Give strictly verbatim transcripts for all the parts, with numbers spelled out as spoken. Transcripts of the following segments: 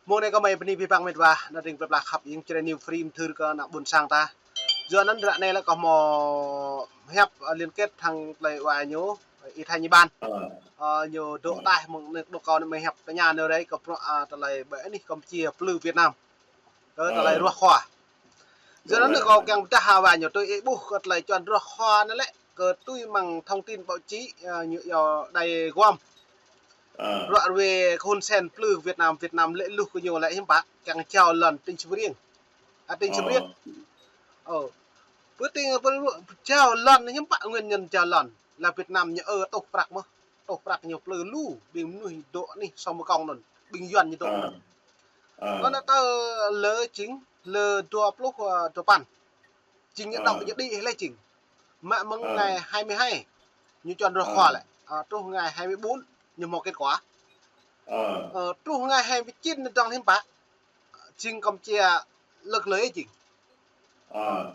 Mông anai kâo mơi bơni abih bang met wa, ană tring plơi pla khăp, ing čơđai New Free mơthưr kơ ană ƀôn sang ta. Yua anŭn ră anai lĕ kâo hmâo hiăp, ơ, liên kết hăng tơlơi wa ñu, Y Thanh Nhị Ban. Ơ, ñu dŏ ataih mơ̆ng anai, dŏ kâo anai mơi hiăp tơña ñu rai kơ bruă, ơ, tơlơi ƀơi anih Campuchia plư Việt Nam. Kơ tơlơi ruah khua. Yua anŭn kâo kiăng pơdah wa ñu tui ih ƀuh kơ tơlơi čuăn ruah khua anai lĕ, kơ tui mơ̆ng thông tin báo chí, ơ, ñu yua đài Guam. Bruă rơwe kơ Hun Sen plư Việt Nam, Việt Nam lĕ luh kơ ñu lĕ hiư̆m pă, kiăng jao lŏn tỉnh Siem Reap. Ơ, tỉnh Siem Reap. Ơ. Pơ tỉnh, pơ jao lŏn hiư̆m pă nguyên nhân jao lŏn. Là Việt Nam ñu ơ tuh prăk mơ̆. Tuh prăk ñu plư lu, ƀing mơnuih dŏ anih sông Mekong anŭn. Ƀing Yuan ñu dŏ anŭn. Anŭn tơ lơ jing, lơ dua pluh, ơ, dua păn. Jing ñu dŏ ñu đĭ lĕ jing. Mă mơ̆ng ngày hai mươi hai, ñu čuăn ruah khua lĕ. Ơ, truh ngày hai mươi bốn, ñu hmâo kết quả. Ơ, truh ngày hai mươi chín anŭn dơ̆ng hiư̆m pă. Jing Campuchia lơ̆k lơi jing.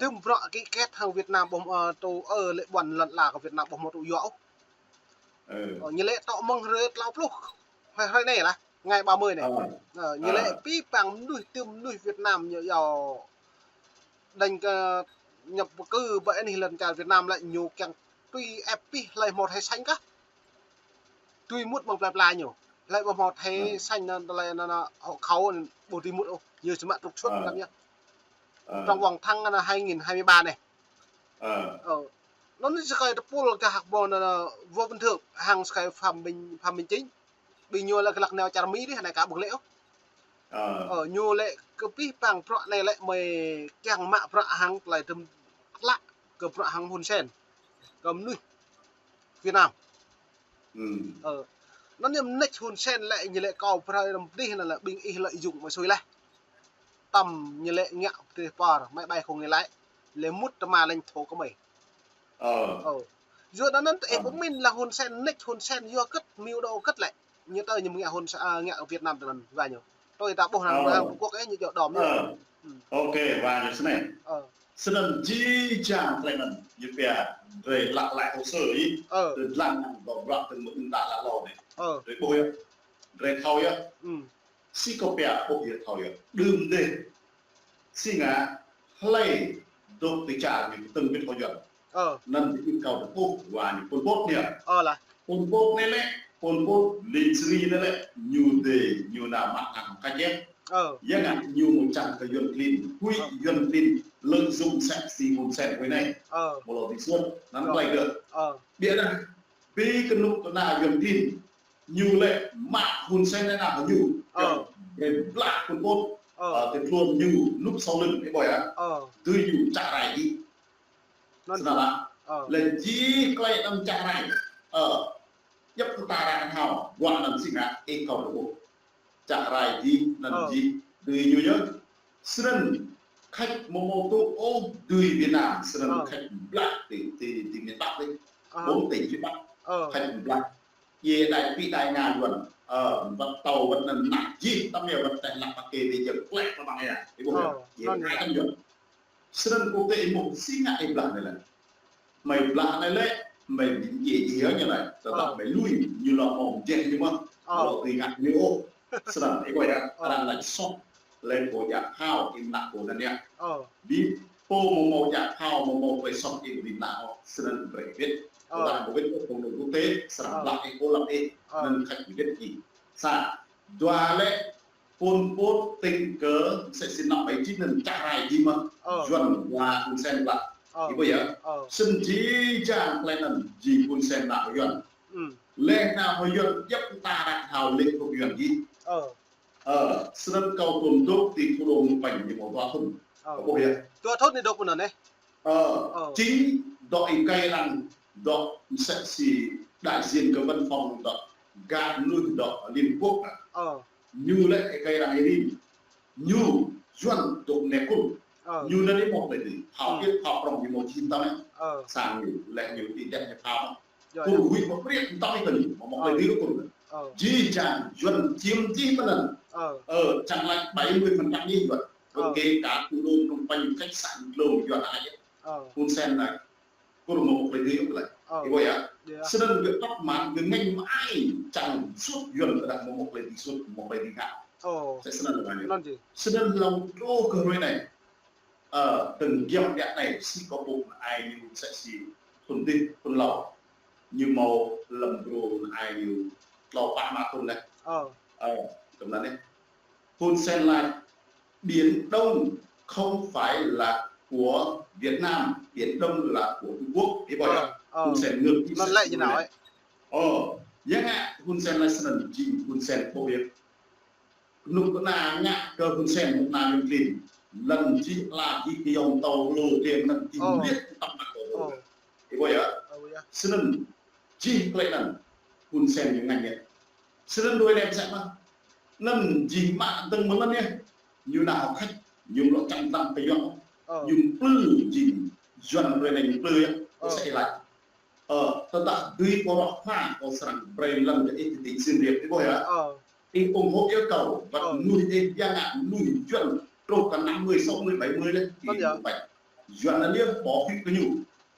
Tơm bruă ký kết hăng Việt Nam ƀu, ơ, tŭ, ơ, lĕ ƀuăn lŏn ala kơ Việt Nam ƀu hmâo tŭ yua ôh. Ơ, ñu lĕ tŏ mơ̆ng hrơi klâo pluh, hrơi, hrơi anai lah, ngày ba mươi anai. Ơ, ñu lĕ abih bang mơnuih, tơm mơnuih Việt Nam ñu yua đañ kơ nhập cư ƀơi anih lŏn čar Việt Nam lĕ ñu kiăng tui ĕp abih hlơi hmâo thẻ xanh kah. Tui mŭt mơ̆ng plơi pla ñu. Hlơi ƀu hmâo thẻ xanh anŭn, tơlơi anŭn, anŭn, hộ khẩu anŭn ƀu dưi mŭt ôh. Ñu samơ̆ trục xuất lăm yơh. Trong vòng tháng anŭn hai nghìn hai mươi ba anai. Ơ. Anŭn anai sơkai tơpul kơ hăk ƀu anŭn, anŭn, Võ Văn Thưởng hăng sơkai Phạm Minh, Phạm Minh Chính. Ƀing ñu lĕ glăk nao čar Mi dih, anai kâo ƀu lĕ ôh. Ơ, ñu lĕ kơ abih bang bruă anai lĕ mơi kiăng mă bruă hăng tơlơi tơm klă kơ bruă hăng Hun Sen. Kơ mơnuih Việt Nam. Ơ. Anŭn ñu mơneč Hun Sen lĕ ñu lĕ kâo pơrai răm pơdih anŭn lĕ ƀing ih lợi dụng mơi sui laih. Tơm ñu lĕ ngă pơdih pơr, mơi ƀai không ngă lĕ. Lĕ mŭt tơma lãnh thổ kơ mơi. Ơ. Yua anŭn tơ ih pơmĭn lah Hun Sen, mơneč Hun Sen yua kơ̆t, mơ̆ng đâu kơ̆t lĕ. Ñu tơ ñu ngă Hun Sen, ơ, ngă Việt Nam tơ anŭn wa ñu. Tui ta ƀuh anŭn wa Trung Quốc ih ñu djơ̆ đom ñu. Ơ. Ơ. Ôkê, wa ñu snei. Ơ. Snăn jih jang tơlơi anŭn, ñu pia, drei lăk lăi hồ sơ ih, drei lăng anŭn dŏ bruă tơm mơ̆ng ta lăk lŏ anai. Drei ƀuh yơh, drei thâo yơh. Si kâo pia ƀuh yơh thâo yơh. Đưm dih. Si ngă, hlơi dŏ ti čar ñu tơm bit hŏ Yuan. Anŭn dih kâo dŏ ƀuh wa ñu Pol Pot ñu. Pol Pot anai lĕ, Pol Pot, Lin Sri anai lĕ, ñu dê, ñu nao mă ngă kơ jĕ. Yua ngă ñu mơ̆ čang kơ Yuan klin, huĭ Yuan klin, lợi dụng sĕk si Hun Sen huĭ anai. Mơ̆ lŏ bi suôt, anŭn tơlơi gơ̆. Biă dah, bi kơnuk kơna Yuan klin, ñu lĕ mă Hun Sen anai nao kơ ñu. Brei blah Pol Pot, ơ, tơl tluôn ñu, nŭp sau lưng, ih ƀuh yơh. Dưi ñu čah rai dih. Snăn lah. Lĕ jih klei anŭn čah rai. Ơ. Djŏp ta ră anŭn hao, ƀuăn anŭn si ngă, ih kâo rơbŭ. Čah rai dih, anŭn dih, dưi ñu yơh. Snăn, khač mơ̆ mơ̆ tŭ ôh dưi Việt Nam, snăn khač blah ti, ti, ti miền Bắc dih. Ƀuh ti miền Bắc. Khač blah. Yê đai pi đai ngă Yuan. Ơ, wăt tâo wăt anŭn nă jih, tăm yơh wăt teh lăk pă kê ti jơ̆ng klĕ pơmăng yơh. Ih ƀuh yơh. Yê đai tăm Yuan. Snăn kâo tê ih mơ̆ si ngă ih blah anai lĕ. Mơi blah anai lĕ, mơi ƀing ih ih ñu anai. Tơdah mơi lui, ñu lŏ mơ̆ng jeh ñu mơ̆. Lŏ ti ngă ñu ôh. Snăn, ih ƀuh yơh, arăng lač soh. Lĕ pô djă phao, ih mă pô anŭn yơh. Bi pô mơ̆ mơ̆ djă phao, mơ̆ mơ̆ tơlơi soh ih ƀu dưi mă ôh. Snăn brei wĭt. Tơdah mơ̆ wĭt ôh, kông dŏ quốc tế, srăng blah ih, ôh lăp ih. Anŭn khač wĭt ih. Sa, dua lĕ, Pol Pot tĭng kơ msĕ si năp ƀai jih anŭn čah rai dih mơ̆. Yuan wa Hun Sen blah. Ih ƀuh yơh. Snăn jih jang klei anŭn jing Hun Sen nao Yuan. Leh nao Yuan djŏp ta ră hao lĕ kơ Yuan dih. Ơ, snăn kâo tŭm dŏ ti thủ đô Phnom Penh ñu mơ̆ dua thŭn. Ih ƀuh yơh. Dua thŭn ñu dŏ pơ anŭn ih. Ơ, jing dŏ ih kơi arăng dŏ msĕ si đại diện kơ văn phòng dŏ gah mơnuih dŏ Liên Hợp Quốc. Ñu lĕ ih kơi arăng ih rin. Ñu Yuan dŏ nĕ kŭn. Ñu anŭn ih mơ̆ klei dih. Phao kiet phao prŏng ñu mơ̆ jing tăm ih. Sang ñu lĕ ñu ti dĕt ñu phao. Kơ huĭ mơ̆ priêk tăm ih kơ ñu. Mơ̆ mơ̆ klei dih kŭn. Jih jang Yuan chiếm jih mơ̆n anŭn. Ơ, čang lač bảy mươi phần trăm ñu Yuan. Kơ kể cả thủ đô Phnom Penh, khách sạn, lông Yuan anai. Hun Sen anai. Kơ mơ̆ mơ̆ klei dih ôh lĕ. Ih ƀuh yơh. Snăn gơ̆ tŏk mă, gơ̆ ngêñ mă ai čang suôt Yuan tơdah mơ̆ mơ̆ klei dih suôt, mơ̆ klei dih ngă. Ơ. Sĕ snăn lĕ ñu. Anŭn či. Snăn hlŏng truh kơ hrơi anai. Ơ, tơng giăm biă anai, si kơ ƀuh ai ñu sĕ si thŭn dih, thŭn hlâo. Ñu hmâo lăm brô ai ñu tlâo pă mă thŭn leh. Ơ. Ơ, tơm anăn anai. Hun Sen lač, Biển Đông không phải là của Việt Nam, Biển Đông là của Trung Quốc. Ih ƀuh yơh? Ơ, ơ. Hun Sen ngă ih sĕ lĕ si ñu nao anai. Ơ, yang ngă Hun Sen lač snăn jing Hun Sen ƀuh yơh. Kơnuk kơna ngă kơ Hun Sen, kơnuk kơna Yuăn klin. Lăn jih ala jih kơyong tâo hlô tiêng anăn jing liêt tăm mă kơ hlô. Ih ƀuh yơh? Ơ, ƀuh yơh. Snăn jih klei anăn Hun Sen ñu ngă yơh. Snăn đuĕ lĕ msĕ mơh. Anăn jing mă dơ̆ng mơ̆ng anăn yơh. Ñu nao hŏk hĕč, ñu lŏ čang tlam kơ yuăn. Ơ. Ñu plư jing yuăn đuĕ lĕ ñu plư yơh. Ơ. Sĕ ih lač. Ơ, tơdah dưi kơ roh hma kơ srăng brei lăn kơ ih ti tỉnh Siem Reap, ih ƀuh yơh? Ơ. Ih ủng hộ yơh kâo, wăt mnuih ih yang ngă mnuih yuăn truh kơ năm mươi, sáu mươi, bảy mươi leh. Ih ƀuh yơh. Yuăn anăn yơh, ƀuh hĭ kơ ñu.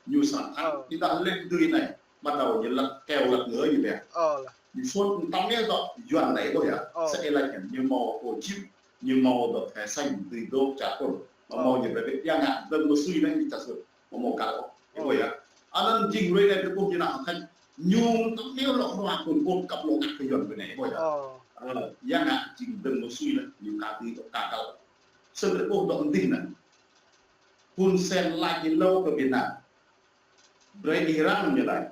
Ñu srăng thăng, ơ, ƀiădah leh dưi anai. Bắt đầu ñu lăt keo lăt ngơ ñu ƀiă. Ơ, lah. Ñu suôt tăm yơh dŏ yuăn anai ƀuh yơh. Ơ. Sĕ ih lač ñu hmâo hộ chiếu, ñu hmâo dŏ thẻ xanh dưi dŏ čar ƀôn. Ơ. Hmâo ñu brei ƀiă yang ngă dơ̆ng mơ̆ng sui anai ñu čar suôt. Hmâo găl ôh. Ih ƀuh yơh. Anăn jing hrơi anai kơ ƀuh ñu nao hŏk hĕč. Ñu tăm yơh lŏ hmua kơ ƀôn kăp lŏ ngă kơ yuăn ƀơi anai. Ih ƀuh yơh. Ơ. Ơ, yang ngă jing dơ̆ng mơ̆ng sui anai, ñu ka dưi dŏ ka găl. Snăn kơ ƀuh dŏ mơ̆ng dih anăn. Hun Sen lač hlâo kơ Việt Nam. Brei ih răng ñu lač.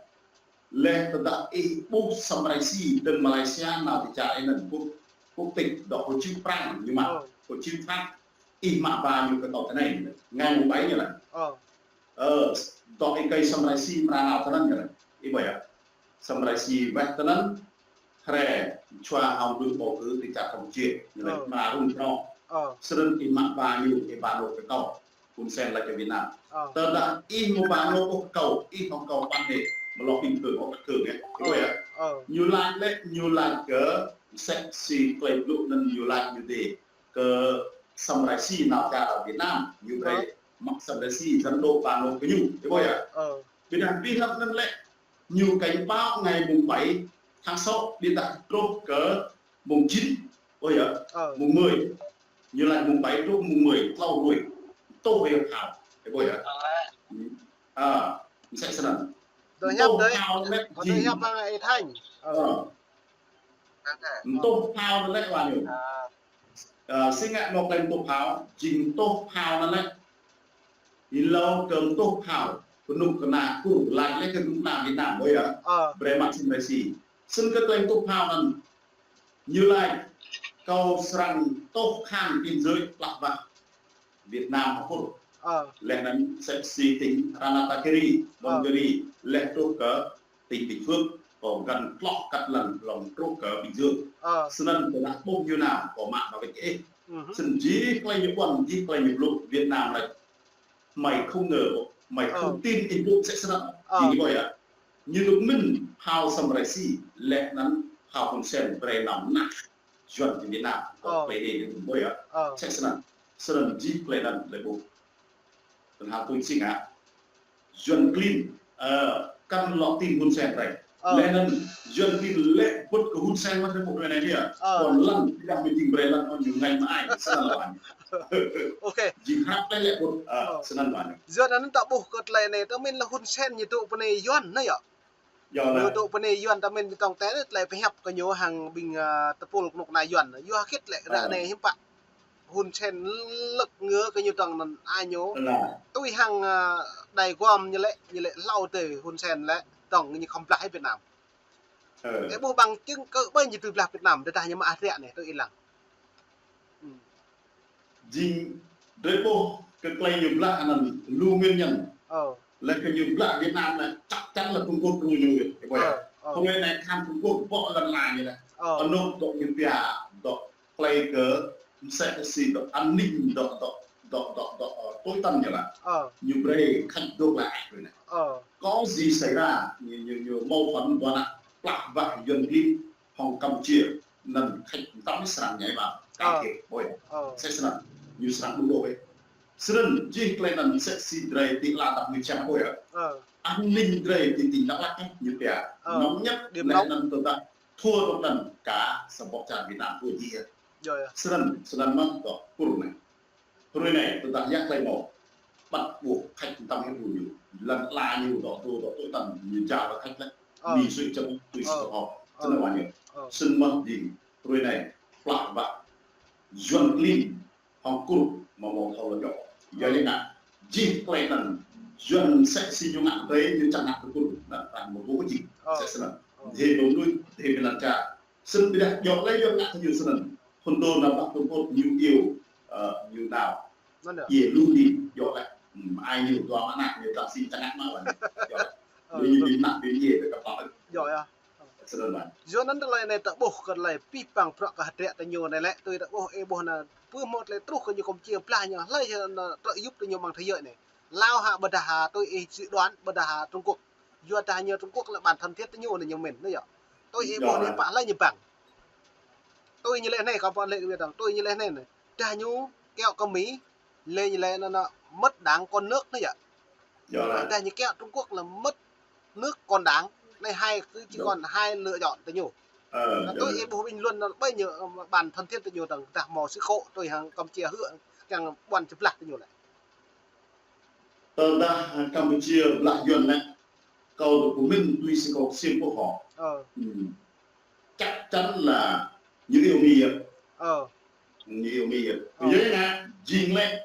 Leh tơdah ih ƀuh Sam Rainsy dơ̆ng Malaysia nao ti čar ih anăn quốc, quốc tịch dŏ hộ chiếu Prăng ñu mă, ơ, hộ chiếu Pháp. Ih mă ba ñu kơ kâo ti anai, ngày mùng bảy ñu lač. Ơ. Ơ, dŏ ih kơi Sam Rainsy mra nao ti anăn ñu lač. Ih ƀuh yơh. Sam Rainsy weh ti anăn, hre, čua hŏng đuĕ bầu cử ti čar Campuchia, ñu lač, ơ, mra rŭng kơ anŏ. Ơ. Snăn ih mă ba ñu, ih ba anŏ kơ kâo. Hun Sen lač kơ Việt Nam. Ơ. Tơdah ih mă ba anŏ kơ kâo, ih hŏng kâo păn đê, mlŏ bình thường hŏ bất thường yơh. Ih ƀuh yơh. Ơ. Ñu lač lĕ, ñu lač kơ sĕ si klei blŭ anăn ñu lač ñu dê. Kơ Sam Rainsy nao čar Việt Nam, ñu brei, ơ, mă Sam Rainsy, dân đô ba anŏ kơ ñu. Ih ƀuh yơh. Ơ. Ƀiădah ƀiădah anăn lĕ, ñu cảnh báo ngày mùng bảy tháng sáu, ƀiădah truh kơ mùng chín, ơ yơh, ơ, mùng mười. Ñu lač mùng bảy truh mùng mười, tlâo hrơi. Tuh yơh phao. Ih ƀuh yơh. Ơ. Ơ, msĕ snăn. Tuh hiăp tuh, phao lĕ tuh jing hiăp hăng ih Thanh. Ơ. Ơ. Tuh phao lĕ wa ñu. Ơ. Ơ, si ngă mâo klei tuh phao, jing tuh phao anăn lĕ. Hlâo kơ tuh phao, kơnuk kơna Kur lač lĕ kơ kơnuk kơna Việt Nam, ƀuh yơh. Ơ. Brei mă Sam Rainsy. Snăn kơ klei tuh phao anăn. Ñu lač, kâo srăng tuh khăn biên giới plah wah Việt Nam hŏng Kur. Ơ. Leh anăn sĕ si tỉnh Ratanakiri, ơ, Mondulkiri, leh truh kơ tỉnh Bình Phước, kâo găn tloh kăt lăn hlŏng truh kơ Bình Dương. Ơ. Snăn tơdah ƀuh ñu nao, kâo mă ba wĕč kơ ih. Snăn jih klei ñu ƀuăn, jih klei ñu blŭ Việt Nam lač. Mày không ngờ, mày không tin ih blŭ sĕ snăn. Ơ. Jing ih ƀuh yơh. Ñu dôk mĭn phao Sam Rainsy, leh anăn phao Hun Sen brei nao mnah yuăn ti Việt Nam. Ơ. Klei anei ñu ƀuh yơh. Ơ. Sĕ snăn. Snăn jih klei anăn lĕ ƀuh. Tơdah tui si ngă. Yuăn klin, ơ, kăn lŏ tin Hun Sen brei. Ơ. Leh anăn yuăn klin lĕ bŭt kơ Hun Sen mă tơpŭ anei yơh. Ơ. Kơ lăn, ƀiădah mĭn jing brei lăn, ñu ngă mă ai, snăn lĕ wa ñu. Ôkê. Jing hrăp lĕ lĕ bŭt, ơ, ơ, snăn wa ñu. Yuăn anăn ta ƀuh kơ klei anei, ta mĭn lĕ Hun Sen ñu dŏ pơ anei yuăn anei yơh. Yơh ñu lĕ. Dŏ pơ anei yuăn ta mĭn ƀing tŏng te tơlơi pơhiăp kơ ñu hăng ƀing, ơ, tơpul kơnuk kơna yuăn. Yua hơget lĕ ră anei hiư̆m pă Hun Sen lĕ ngă kơ ñu tŏng anăn ai ñu. Tui hăng, ơ, đài gom ñu lĕ, ñu lĕ hlâo tơ Hun Sen lĕ tŏng ñu khŏm blah Việt Nam. Ơ. Ih ƀuh bằng chứng kơ ƀơi ñu tui blah Việt Nam, tơdah ñu mă ah ră anei, tui ih lăng. Jing, drei ƀuh kơ klei ñu blah anăn lu nguyên nhân. Ơ. Leh kơ ñu blah Việt Nam lĕ chắc chắn là Trung Quốc đru ñu yơh, ih ƀuh yơh. Ơ, ơ. Hôm nay này khan Trung Quốc bŏ lăn la ñu lĕ. Ơ. Anôk dŏ ñu pia, dŏ klei kơ msĕ si dŏ an ninh dŏ, dŏ, dŏ, dŏ, dŏ, ơ, tối tân ñu lĕ. Ơ. Ñu brei khan dŏ lĕ ai kơ ñu lĕ. Ơ. Có gì xảy ra, ñu, ñu, ñu mâo phần dŏ anăn plah wah yuăn klin hŏng Campuchia, anăn khač tăm srăng ñai ba, can thiệp, ơ, ƀuh yơh. Ơ. Sĕ snăn, ñu srăng đru đô wĕ. Snăn, jih klei anăn sĕ si drei ti ala dap ñu čang ƀuh yơh. Ơ. An ninh drei ti tỉnh Đắk Lắk ñu pia. Ơ. Nóng nhất, điểm nóng, leh anăn tơdah thua dŏ anăn kơ sa boh čar Việt Nam thua jih yơh. Yơh, yơh. Snăn, snăn mơ̆n dŏ Kur anai. Hrơi anai, tơdah yă klei mơ̆. Bắt buộc khách tăm hĕ ru ñu. Lăn ala ñu dŏ tơ, dŏ tơ tăm, ñu jao kơ khách lĕ. Ơ. Mi sui čăm, tui sui hŏ. Ơ. Snăn mơ̆n ñu. Ơ. Snăn mơ̆n dih, hrơi anai, plah wah. Yuăn klin, hŏng Kur, mơ̆ mơ̆ thâo lŏ djŏ. Yua lĕ ngă, jih klei anăn, Yuăn sĕ si ñu ngă tơi, ñu čang ngă kơ Kur, anăn, anăn mơ̆ ƀu kơ jih. Ơ. Sĕ snăn. Ơ. Dih bơm lui, dih bi lăn čar. Snăn ƀiădah djŏ lĕ Yuăn ngă kơ ñu snăn. Phŭn dô nao ƀă Trung Quốc ñu iêu, ơ, ñu nao. Anăn yơh. Iê lu đi, djŏ lĕ. Hm, ai ñu dua mă ană, ñu ta si čang ngă mă lăn. Djŏ lĕ. Ơ, ñu, ñu betul. Bi mă, bi iê, bi kơpă. Djŏ yơh. Snăn mơ̆n. Yua anăn tơlơi anai ta ƀuh kơ tơlơi pih pang prăk kơ hơdră ta ñu anai lĕ, tui ta ƀuh, ih ƀuh anăn, pơ mơ̆ tơlơi truh kơ ñu Campuchia blah ñu, hlơi anăn tră yup ta ñu mơ̆ng thế giới anai. Lao hă ƀôdah hă tui ih suy đoán, ƀôdah hă Trung Quốc. Yua dah ñu Trung Quốc lĕ bạn thân thiết ta ñu anai ñu mĭn, anai yơh. Tui ih ƀuh anai pă hlơi ñu băng. Tui ñu lĕ anai, kâo pơ̆n lĕ kơ ƀiă dơ̆ng, tui ñu lĕ anai anai. Dah ñu kiăo kơ Mi, lĕ ñu lĕ anăn, anăn mất đảng con nước anai yơh. Dah ñu kiăo Trung Quốc là mất nước con đảng. Anai hai cứ chỉ còn hai lựa chọn ta ñu. Ơ, tui ih ƀuh bình luận anăn ƀơi ñu, ơ, bạn thân thiết ta ñu dơ̆ng, dah mâo sự khổ, tui hăng Campuchia hư̆, kiăng ƀuăn či blah ta ñu lĕ. Tơdah Campuchia blah Yuăn lĕ, kâo tơ pơmĭn tui si kâo ksiêm pơhŏ. Ơ. Hm. Chắc chắn là ñu iêu Mi yơh. Ơ. Ñu iêu Mi yơh. Ơ. Yua ngă, jing lĕ,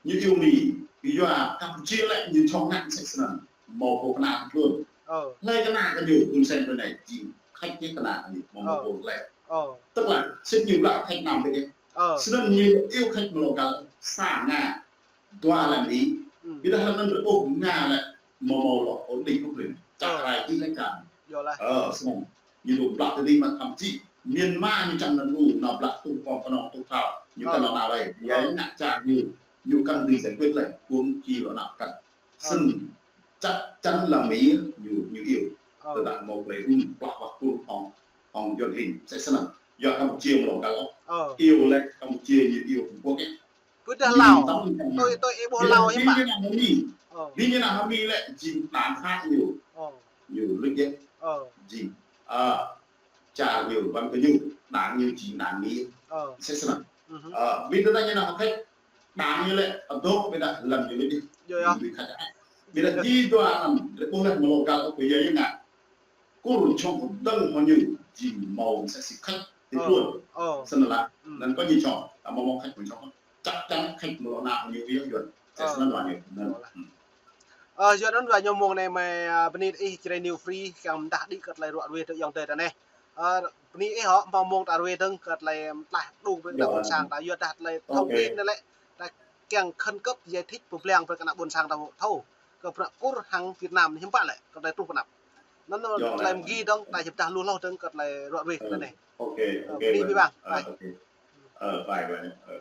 ñu iêu Mi, yua Campuchia lĕ ñu čŏng ngă sĕ snăn, mâo pô kơna kơ tluôn. Ơ. Hlơi kơna kơ ñu, Hun Sen hrơi anai, jing, khách ñu kơna kơ ñu, mâo, mâo pô lĕ. Ơ. Tức là, sĭt ñu blah khách Nam ƀiă. Ơ. Snăn ñu iêu khách mơ̆ lŏ găl, sa Nga, dua lăm ih. Hm. Ƀiădah lăm anăn rơ̆k ƀuh Nga lĕ mơ̆ mâo lŏ ổn định kơ plei. Čar rai jing lĕ čar. Yơh lah. Ơ, snăn. Ñu dŏ blah tơdơi mă thậm chí Myanmar ñu čang anăn ru nao blah tŭ pom kơnong tŭ thâo. Ñu kăn lŏ nao lei. Yua ngă čar ñu, ñu kăn dưi giải quyết lei. Huống chi lŏ nao kăn. Snăn chắc chắn là Mi ñu, ñu iêu. Tơdah mâo klei rŭng plah wah Kur hŏng, hŏng Yuăn klin. Sĕ snăn. Yua Campuchia mơ̆ lŏ găl ôh. Iêu lĕ Campuchia ñu iêu Trung Quốc yơh. Ƀôdah Lao. Tui, tui ih ƀuh Lao hiư̆m pă. Ơ. Bi ñu nao hơmi lĕ jing đảng khác ñu. Ơ. Ñu luč yơh. Ơ. Jing. Ơ. Čar ñu, ƀăng kơ ñu. Đảng ñu jing đảng Mi. Ơ. Sĕ snăn. Ơ, bi tơdah ñu nao hơkĕt. Đảng ñu lĕ, adôk ƀiădah lăm ñu luč yơh. Yơh, yơh. Ñu luč khat. Ƀiădah jih dua anăn, rơ̆k ƀuh lĕ mơ̆ lŏ găl ôh kơ yua ngă. Kur čŏng dơ̆ng hŏng ñu, jing mâo sĕ si khách, ti tluôn. Ơ. Snăn lah, anăn kơ ñu čŏng, ta mâo mâo khách mâo čŏng. Chắc chắn khách mơ̆ lŏ nao hŏng ñu iêu Yuăn. Sĕ snăn lah ñu. Anăn. Ơ, yua anăn ră ñu mông anai mơi, ơ, bơni ih Jrai New Free, kiăng mdah đĭ kơ tơlơi ruă ruê tơ ayŏng adơi ta anai. Ơ, bơni ih hŏ, mâo mông ta ruê dơ̆ng kơ tơlơi mtlaih đung brơi kơ ƀôn sang ta, yua dah tơlơi thông tin anai lĕ, ta kiăng khẩn cấp giải thích pơblang brơi kơ ană ƀôn sang ta thâo. Kơ bruă Kur hăng Việt Nam hiư̆m pă lĕ, kơ tơlơi truh pơ anăp. Anăn tơlơi mgi dơ̆ng, ta jăp dah lu hloh dơ̆ng kơ tơlơi ruă ruê ta anai. Ơ, bơni ih ƀing. Ơ, bye bye.